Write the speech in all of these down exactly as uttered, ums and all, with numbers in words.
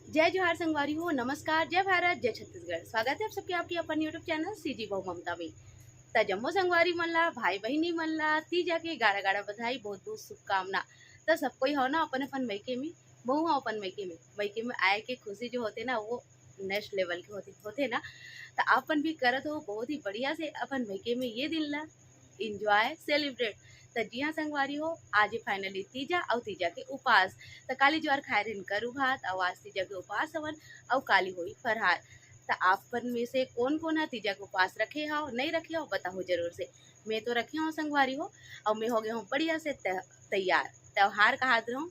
जय जोहार संगवारी हो, नमस्कार, जय भारत, जय छत्तीसगढ़। स्वागत है आप सबके आपकी अपन YouTube चैनल सीजी बहू ममता में। त जम्मो संगवारी मन ला, भाई बहिनी मन ला तीजा के गाड़ा गाड़ा बधाई, बहुत बहुत शुभकामना। त सब कोई हो ना अपन अपन मइके में, बहू हो अपन मइके में, मइके में आए के खुशी जो होथे ना वो नेक्स्ट लेवल के होथे, होथे ना। त आप मन भी करत हो बहुत ही बढ़िया से अपन मइके में ये दिन ला enjoy, celebrate। त जी हाँ संगवारी हो, आज ही finally तीजा अउ तीजा के उपास। त काली जुआर खाए रहिन करू भात अउ आज तीजा के उपास हवन अउ काली होई फरहार। त आप मन में से कोन कोन ह तीजा के उपास रखे हव, नइ रखे हव, बताहू जरूर से। मैं तो रखे हव संगवारी हो, अउ मैं हो गए हव बढ़िया से तै-, तैयार। त्योहार कहात रहूँ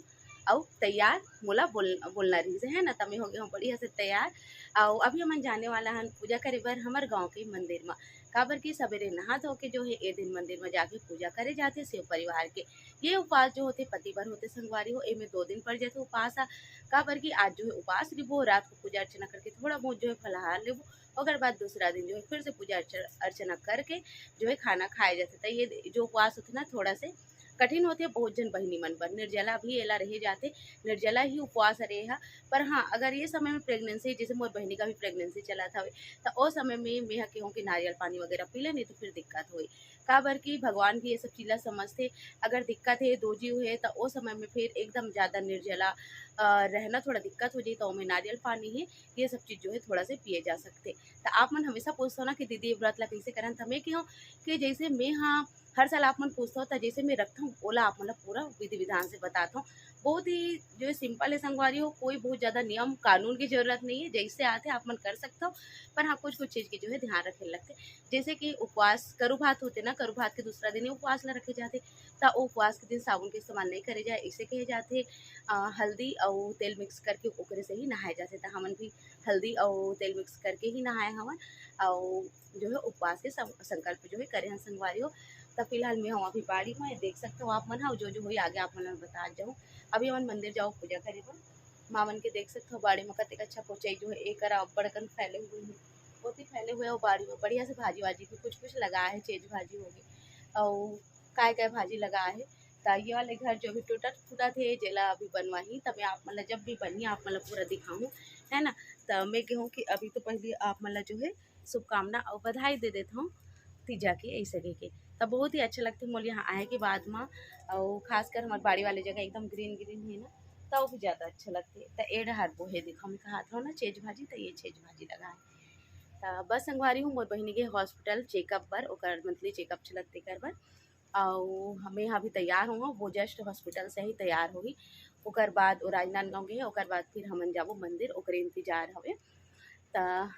अउ तैयार मोला बोल-, बोलना रहिस हे ना, त मैं हो गए हव बढ़िया से तैयार। अउ अभी हमन जाने वाला हन पूजा करे बर हमर गाँव के मंदिर म। काबर कि सबेरे नहा धो के जो है ए दिन मंदिर में जाके पूजा करे जाथे शिव परिवार के। ये उपास जो होथे पति बर होथे संगवारी हो, एमे दो दिन पड़ जाथे उपास ह। काबर कि आज जो है उपास रिबो, रात को पूजा अर्चना करके थोड़ा बहुत जो है फलाहार लेबो, ओकर बाद दूसरा दिन जो है फिर से पूजा अर्च-, अर्चना करके जो है खाना खाए जाथे। त ये जो उपास होथे ना थोड़ा से कठिन होथे बहुत झन बहिनी मन बर। निर्जला भी एला रहे जाथे, निर्जला ही उपवास हरे एहा। पर हाँ, अगर ये समय में प्रेगनेंसी, जैसे मोर बहिनी का भी प्रेगनेंसी चलत हवे, त ओ समय में मेंह केहूँ कि नारियल पानी वगैरह पी ले, नहीं तो फिर दिक्कत होई। काबर कि भगवान भी ये सब चीज ला समझथे। अगर दिक्कत हे, दो जीव हे, त ओ समय में फिर एकदम ज्यादा निर्जला, अ, रहना थोड़ा दिक्कत हो जाई, त ओमे नारियल पानी हे, ये सब चीज जो है थोड़ा से पिए जा सकथे। त आप मन हमेशा पूछथव ना कि दीदी, ये व्रत ला कैसे करन, त मैं केहूँ कि जैसे मेंह हर साल आप मन पूछथव, त जैसे मैं रखथव, ओला आप मन ला पूरा विधि विधान से बताथव। बहुत ही जो है simple है संगवारी हो, कोई बहुत ज्यादा नियम कानून की जरूरत नहीं है, जैसे आथे आप मन कर सकथव। पर हाँ, कुछ कुछ चीज के जो है ध्यान रखे लगथे। जैसे कि उपवास, करू भात होथे ना, करू भात के दूसरा दिन ही उपवास ला रखे जाथे, त ओ उपवास के दिन साबुन के इस्तेमाल नहीं करे जाए, इसे कहे जाथे। अ, हल्दी अउ तेल mix करके ओकरे से ही नहाए जाथे। त हमन भी हल्दी अउ तेल mix करके ही नहाए हवन। अउ जो है उपवास के सं-, संकल्प जो है करे हन संगवारी हो। त फिलहाल मैं हूँ अभी बाड़ी में, देख सकथव आप मन ह, जो जो होई आगे आप मन ला बतात जाहूँ। अभी हमन मंदिर जाबो पूजा करे बर। माँ मन के देख सकथव बाड़ी में कतेक अच्छा पोचई जो है ए करा अब्बड़ अकन फैले हुए हे, बहुत ही फैले हुए हे। अउ बाड़ी में बढ़िया से भाजी वाजी भी कुछ कुछ लगा हे, चेज भाजी होगे अउ काय काय भाजी लगा हे। त ये वाले घर जो अभी टूटत फूटत हे, जेला अभी बनवाही, त मैं आप मन ला जब भी बनही आप मन ला पूरा दिखाहूँ, है ना। त मैं कहूँ कि अभी तो पहले आप मन ला जो है शुभकामना अउ बधाई दे देत हूँ तीजा के, ऐसे कह के। त बहुत ही अच्छा लगथे मोला यहाँ आए के बाद म, अउ खासकर हमार बाड़ी वाले जगह एकदम green green है ना, त वो भी ज्यादा अच्छा लगथे। त ए डहर वो है, देखो, मैं कहा था ना चेज भाजी, त ये चेज भाजी लगा है। त बस संगवारी हो, मोर बहिनी के hospital checkup बर, ओकर monthly checkup चलत तेकर बर। अउ हमें यहाँ भी तैयार हों, वो just hospital से ही तैयार होही। ओकर बाद वो राजनांदगांव गे हे, ओकर बाद फिर हमन जाबो मंदिर, ओकरे इंतजार हवे। त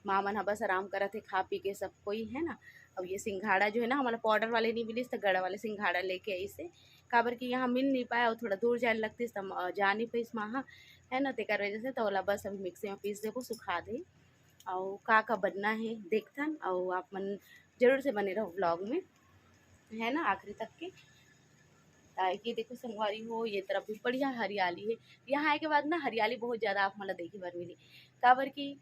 माँ मन ह बस आराम करत हे, खा पी के सब कोई, है ना। अब ये सिंघाड़ा जो है ना, हमला powder वाले नहीं मिलिस, त गड़ा वाले सिंघाड़ा लेके आइस हे। काबर कि यहाँ मिल नहीं पाए अउ थोड़ा दूर जाए लगतिस, त म-, जा नहीं पाइस माँ ह, है ना। तेकर वजह से त ओला बस अभी मिक्सी में पीस देबो, सुखा दे। अउ का का बनना है देखथन, अउ आप मन जरूर से बने रहो vlog में, है ना, आखिरी तक के। त ये देखो संगवारी हो, ये तरफ भी बढ़िया हरियाली है। यहाँ आए के बाद ना हरियाली बहुत ज्यादा आप मन ला देखे बर मिली, काबर कि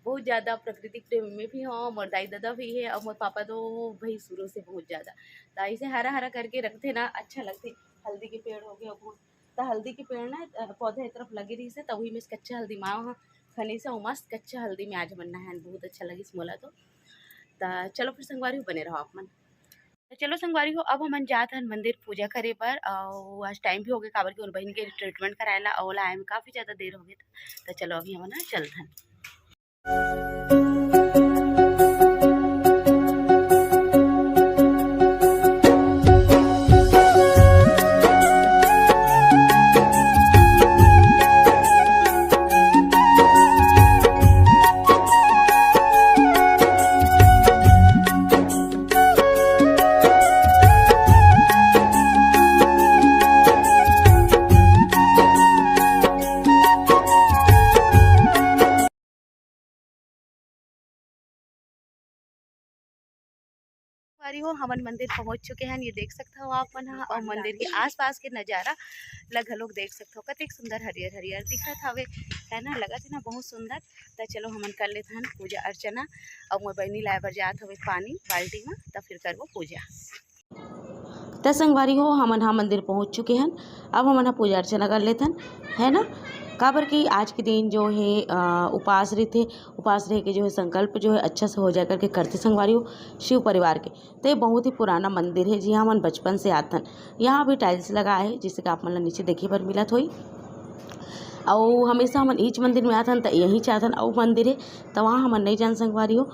बहुत ज्यादा प्रकृति प्रेमी मैं भी हूँ, मोर दाई ददा भी है अउ मोर पापा तो भाई शुरू से बहुत ज्यादा। त ऐसे हरा हरा करके रखथे ना, अच्छा लगथे। हल्दी के पेड़ हो गया, बहुत, त हल्दी के पेड़ ना, अ, पौधा ए तरफ लगे रहिस हे, त उही में से कच्चा हल्दी माँ ह खने से, अउ मस्त कच्चा हल्दी में आज बनना है, बहुत अच्छा लगिस मोला तो। त चलो फिर संगवारी हो, बने रहो आप मन। त चलो संगवारी हो, अब हमन जात हन मंदिर पूजा करे बर, अउ आज time भी हो गए, काबर कि उन बहिन के treatment कराए ला, अउ ओला आए में काफी ज्यादा देर हो गए। त चलो अभी हमन ह चलत हन। संगवारी हो, हमन मंदिर पहुंच चुके हन। ये देख सकत हव आप मन ह, अउ मंदिर के आसपास के नजारा ल घलोक देख सकत हव, कतेक सुंदर हरियर हरियर दिखत हवे, है ना, लगत हे ना बहुत सुंदर। त चलो हमन कर लेत हन पूजा अर्चना, अउ मोर बहिनी लाए बर जात हवे पानी बाल्टी म, त फिर करबो पूजा। त संगवारी हो, हमन ह मंदिर पहुंच चुके हन। अब हमन ह पूजा अर्चना कर लेथन, है ना। काबर कि आज के दिन जो हे, अ, उपास रहिथे, उपास रह के जो हे संकल्प जो हे अच्छा से हो जाए करके करथे संगवारी हो शिव परिवार के। तो ये बहुत ही पुराना मंदिर हे, जिहाँ हमन बचपन से आथन। यहाँ भी tiles लगा हे, जिसे कि आप मन ला नीचे देखे बर मिलत होही। अउ हमेशा हमन इच मंदिर में आथन, त यहीं च आथन, अउ मंदिर हे, त वहाँ हमन नहीं जान संगवारी हो,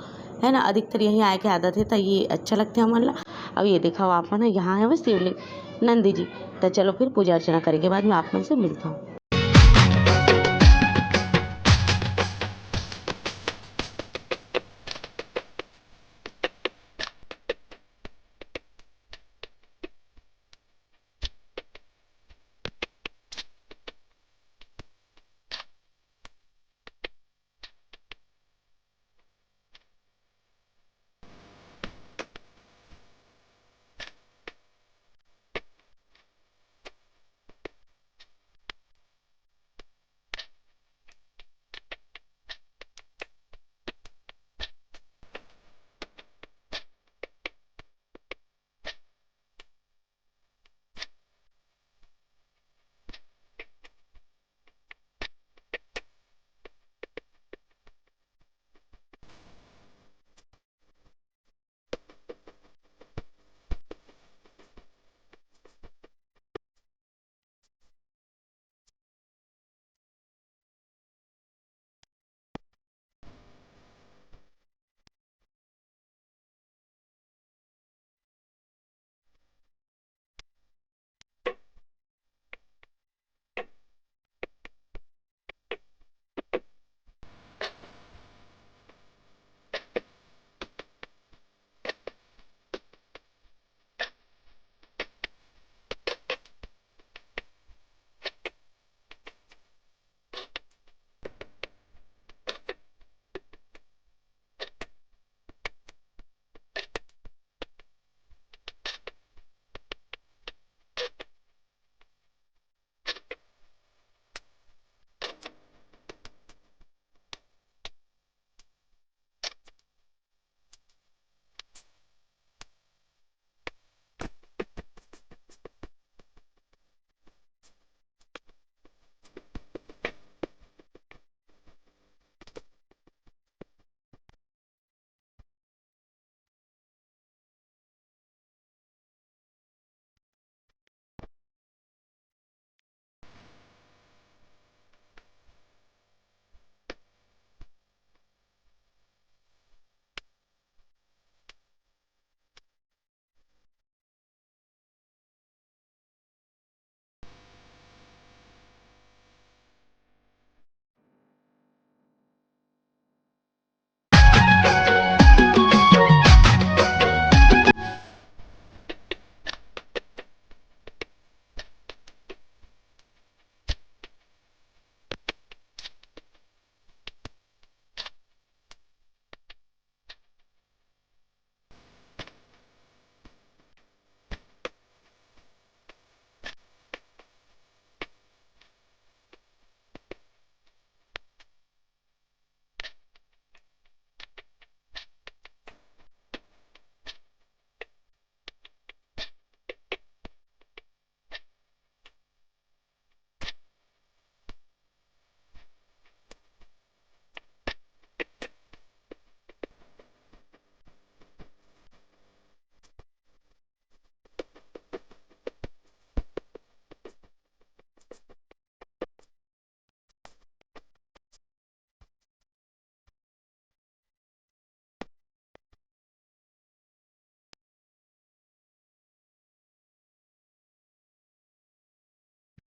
है ना। अधिकतर यहीं आए के आदत हे, त ये अच्छा लगथे हमन ला। अब ये देखो आप मन, यहाँ हे वो शिवलिंग नंदी जी। त चलो फिर पूजा अर्चना करे के बाद में आप मन से मिलता हूँ।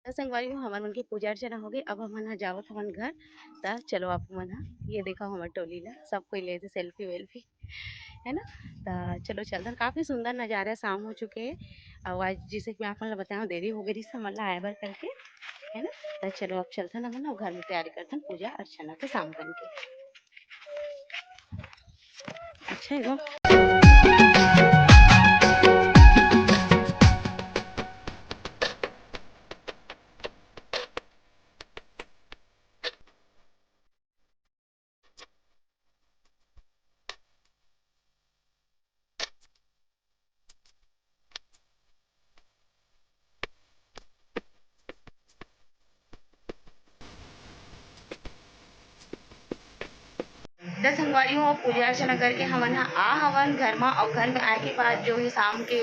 त संगवारी हो, हमर मन के पूजा अर्चना हो गई। अब हमन ह जावत हवन घर। त चलो, आप मन ह ये देखो, हमर टोली ला सब कोई लेथे सेल्फी वेल्फी, है ना। त चलो चलथन, काफी सुंदर नजारा, शाम हो चुके हे। अउ आज जैसे कि मैं आप मन ला बताया, देरी हो गई रहिस हमन ला आए बर करके, है ना। त चलो, अब चलथन हमन अउ घर में तैयारी करथन पूजा अर्चना के शाम करके। अच्छा है वो। त संगवारी हो, पूजा अर्चना करके हमन ह आ हवन घर म, अउ घर में आए के बाद जो है शाम के,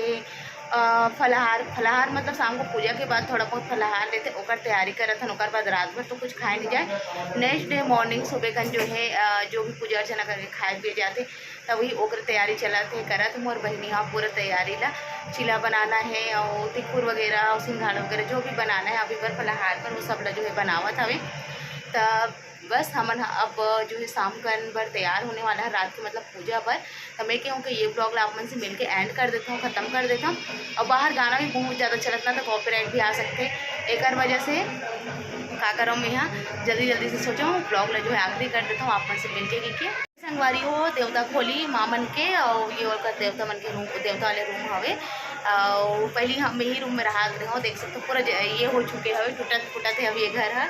अ, फलाहार, फलाहार मतलब शाम को पूजा के बाद थोड़ा बहुत फलाहार लेथे, ओकर तैयारी करत हन। ओकर बाद रात भर तो कुछ खाए नहीं जाए। Next day morning सुबह कन जो है, अ, जो भी पूजा अर्चना करके खाए पिए जाथे, त वही ओकर तैयारी चलत हे, करत मोर बहिनी ह पूरा तैयारी ला। चीला बनाना है और तिखुर वगैरह और सिंघाड़ा वगैरह जो भी बनाना है अभी बर फलाहार पर, वो सब ला जो है बनावत हवे। त बस हमन ह अब जो है शाम कन बर तैयार होने वाला है रात के मतलब पूजा बर। त मैं कहूँ कि ये vlog ला आप मन से मिलके end कर देता हूँ, खत्म कर देता हूँ। और बाहर गाना भी बहुत ज़्यादा चलत ना, तो copyright भी आ सकते, एकर वजह से का करम, मैं यहाँ जल्दी जल्दी से सोचा हूँ vlog ला जो है आखिरी कर देता हूँ आप मन से मिलके। क्योंकि संगवारी हो, देवता खोली माँ मन के, और ये ओकर देवता मन के रूम, देवता वाले रूम हवे। और पहली हम यही रूम में रहा रहे हो, देख सकते हो पूरा ज-, ये हो चुके हवे, टूटत फूटत है अभी ये घर है।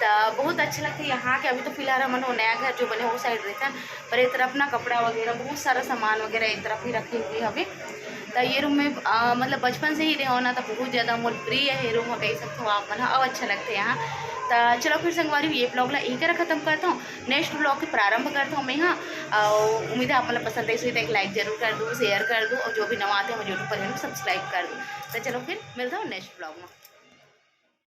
त बहुत अच्छा लगता है यहाँ के। अभी तो फिलहाल हमन वो नया घर जो बने वो साइड रहता है, पर ये तरफ ना कपड़ा वगैरह बहुत सारा सामान वगैरह एक तरफ ही रखे हुए हवे। त ये रूम में, अ, मतलब बचपन से ही रहे हो ना, तो बहुत ज़्यादा मोर प्रिय है रूम, कह सकते हो आप मन ह। अब अच्छा लगता है यहाँ। त चलो फिर संगवारी, ये vlog ला यही करा खत्म करता हूँ। Next vlog के प्रारंभ करता हूँ मैं, हाँ। और उम्मीद है आप मन ला पसंद आई होही, तो एक like जरूर कर दो, share कर दो, और जो भी नवा आते हैं, YouTube पर subscribe कर दो। तो चलो फिर मिलता हूँ next vlog में।